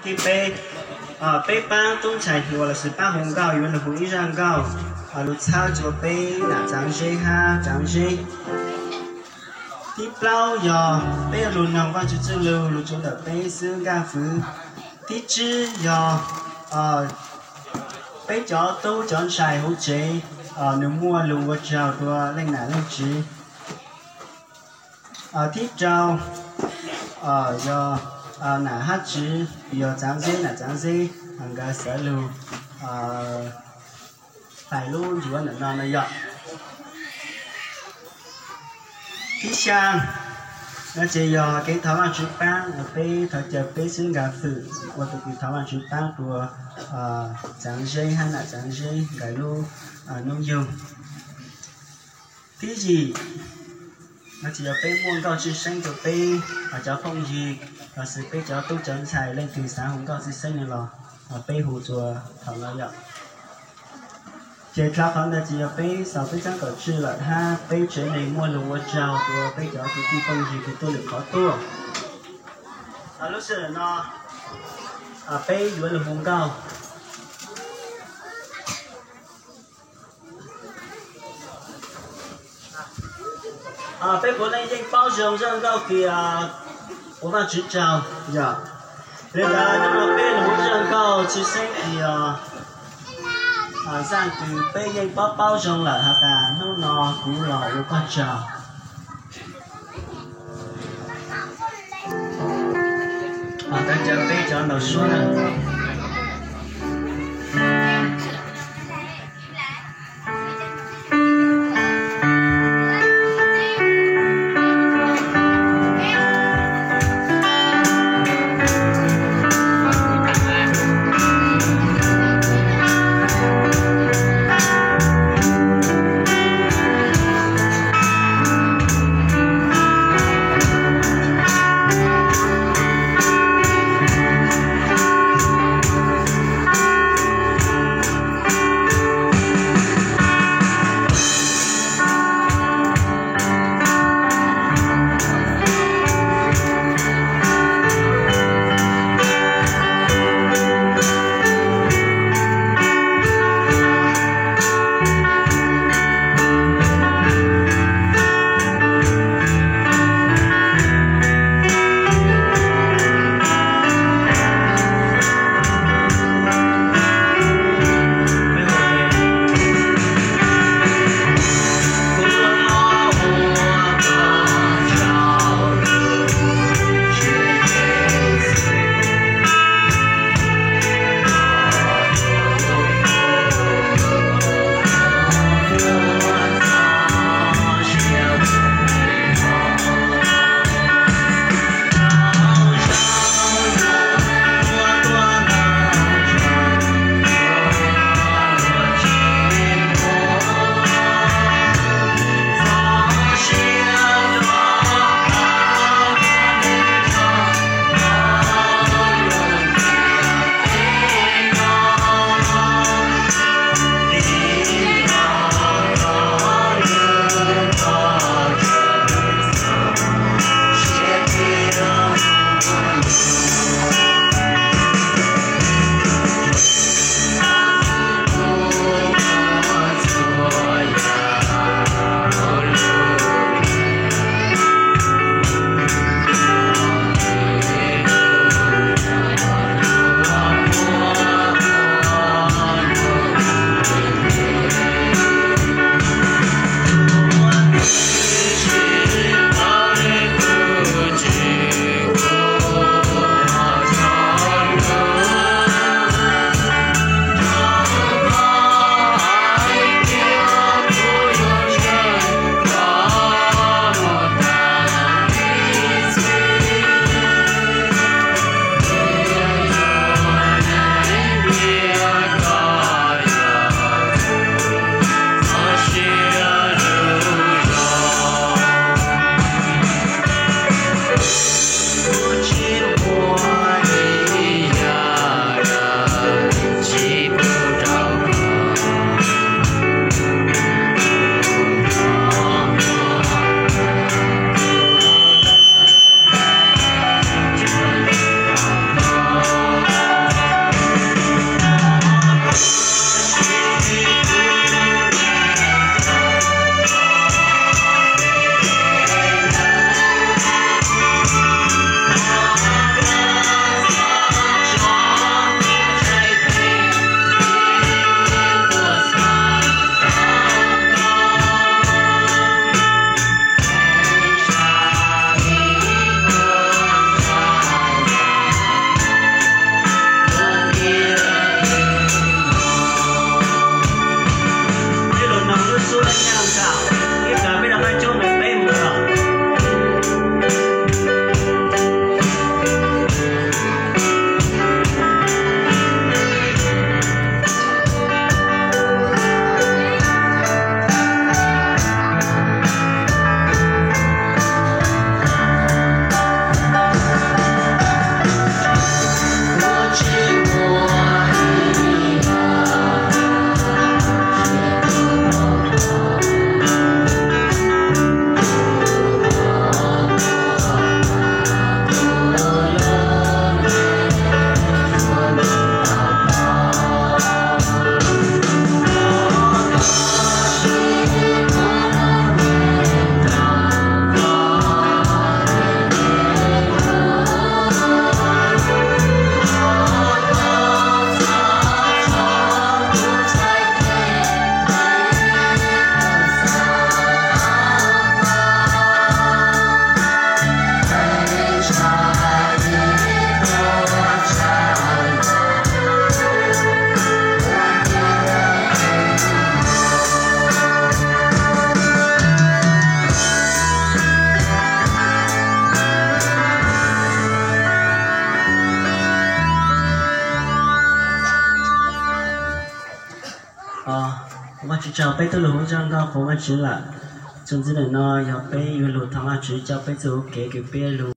Thib peb, peb paab tub ntxhais hluas lossis paab hu nkauj yuav lug hu ib zaj nkauj lug txhawb rua peb nam Txaav Zeb hab Txaav Zeb. Thib plaub yog peb yuav lug noog Vaajtswv txuj lug lug tsua ntawm peb xwb nkaaj fwv. Thib tsib yog peb cov tub cov ntxhais huv tsev, nwg muaj lug ua tsaug rua leej nam leej tswv. Thib rau yog nam hab tswv, yog Txaav Zeb nam Txaav Zeb, nkawd xaav lug hais lub ncuav ntawm no no yog. Thib xyaa, no ces yog kev thov Vaajtswv paab, peb thov caw peb xwb nkaaj fwv ua tug kev thov Vaajtswv paab rua Txaav Zeb hab nam Txaav Zeb nkawd lub nub yug. Thib yim, no ces yog peb muaj nkauj tsi seeb rua peb cov phooj ywg lossis peb cov tub cov ntxhais leej twg xaav hu nkauj tsi seeb no los peb hu rua thaum no yom. Ces dlhau qhov ntawd ces yog peb xaus peb txhab kaum tswj lawm hab peb tsev neeg muaj lug ua tsaug rua peb cov kwv tij phooj ywg kws tuaj lwm qhov tuaj. Lub sij hawm no peb yuav lug hu nkauj. Peb puav leej yeej paub zoo zaj nkauj kws ua Vaajtswv tsaug yom. Le ntawd hnub no peb lug hu zaj nkauj tsi seeb kws yog zaj kws peb yeej paub paub zoo lawm has tas hnub no kuv los ua koj tsaug. Tawv caw peb cov ntaus suab na. Os, Vajtswv tsaug peb tub lug ua zaj nkauj qhuas Vajtswv lawm. Txuas ntxiv ntawm no yog peb yuav lug thov Vajtswv coj peb txuj kev kws peb lug